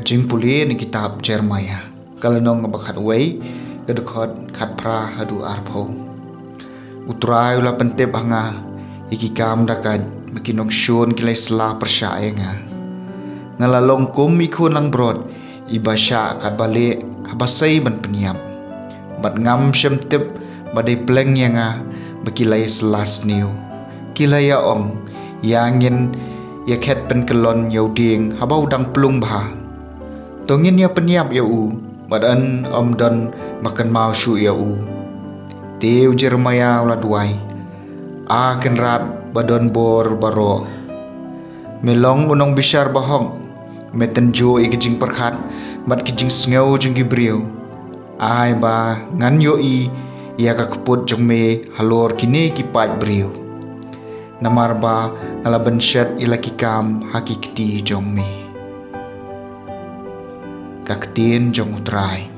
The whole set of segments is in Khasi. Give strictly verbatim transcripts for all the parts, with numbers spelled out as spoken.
Jingpule na kitab Jeremiah, ka lynnong ba khatwei, ka dkhot khatphra haduh arphew. U Trai u la pyntip ha nga ïa ki kam da kait, ba ki nongshun ki la ïasylla pyrshah ïa nga. Nga la long kum i khun langbrot iba shah katba lieh haba sei ban pynïap, bad ngam shym tip ba dei pleng ïa nga ba ki la ïasylla sniew. Ki la ïa ong, ïa ngin ïa khet pynkyllon ïa u dieng haba u dang plung bha. To ngin ïa pynïap ïa u, bad yn ym don ba kynmaw shuh ïa u. Te u Jeremiah u la duwai, A Kynrad ba don bor baroh, me long u nongbishar bahok, me tynjuh ïa ki jingpyrkhat bad ki jingsngew jong ki briew. Ai ba ngan ïohi ïa ka kput jong me halor kine ki paid briew, namar ba nga la bynshet ïa la ki kam ha ki kti jong me. Ka ktien jong u Trai.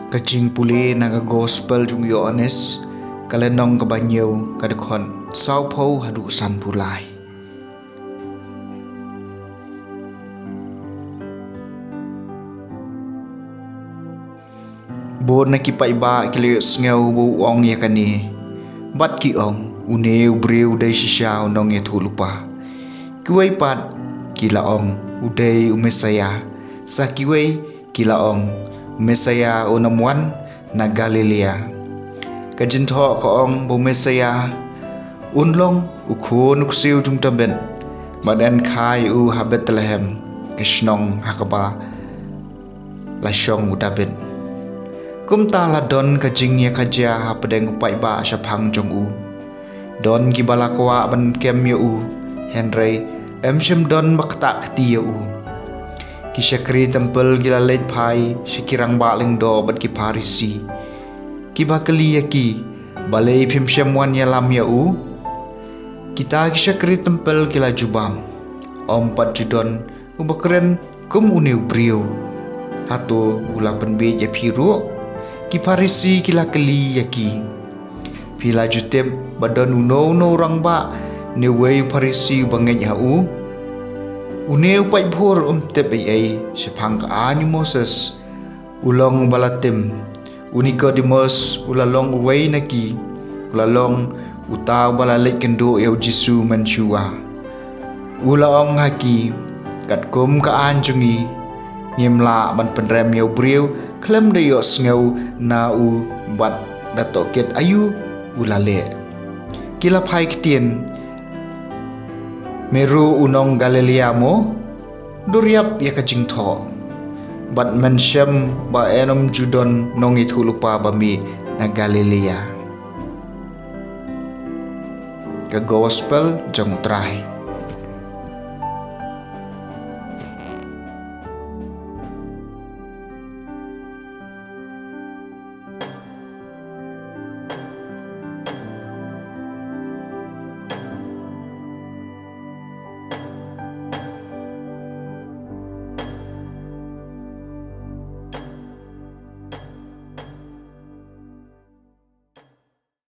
Ka jingpule na ka gospel jong u Ïoannis, ka lynnong kaba hynñiew, ka dkhot sawphew haduh sanphew lai. Bun na ki paidbah ki la ïohsngew ba u ong ïa kane, bad ki ong, une u briew u dei shisha u nongïathuhlypa. Kiwei pat ki la ong, u dei u Messaïah. Sa kiwei ki la ong, u Messaïah un ym wan na Galilaïa. Ka jingthoh ka ong ba u Messaïah un long u khun u ksiew jong u Dabid, bad yn kha ïa u ha Bethlehem, ka shnong ha kaba la shong u Dabid. Kumta la don ka jingïakajia hapdeng u paidbah shaphang jong u. Don kiba la kwah ban kem ïa u, hynrei ym shym don ba ktah kti ïa u. Ki shakri templ ki la leit phai sha ki rangbah lyngdoh bad ki Pharisi, kiba kylli ïa ki, balei phim shym wan ïalam ïa u? Kita ki shakri templ ki la jubab, ym pat ju don uba kren kum une u briew. Hato u la pynbiej ïa phi ruh? Ki Pharisi ki la kylli ïa ki, phi la ju tip ba don uno uno u rangbah ne uwei u Pharisi uba ngeit ha u? Une u paidbah um tip ei ei shaphang ka aiñ u Moses, u long uba la tim. U Nikodemos u la long uwei na ki, u la long uta uba la leit kynduh ïa u Jisu mynshuwa. U la ong ha ki, katkum ka aiñ jong ngi, ngim lah ban pynrem ïa u briew khlem da ïohsngew na u bad da tohkit aïu u la leh. Ki la phai ktien, me ruh u nong Galilaïa mo? Dur ïap ïa ka jingthoh, bad men shem ba yn ym ju don nongïathuhlypa ba mih na Galilaïa. Ka gospel jong u Trai.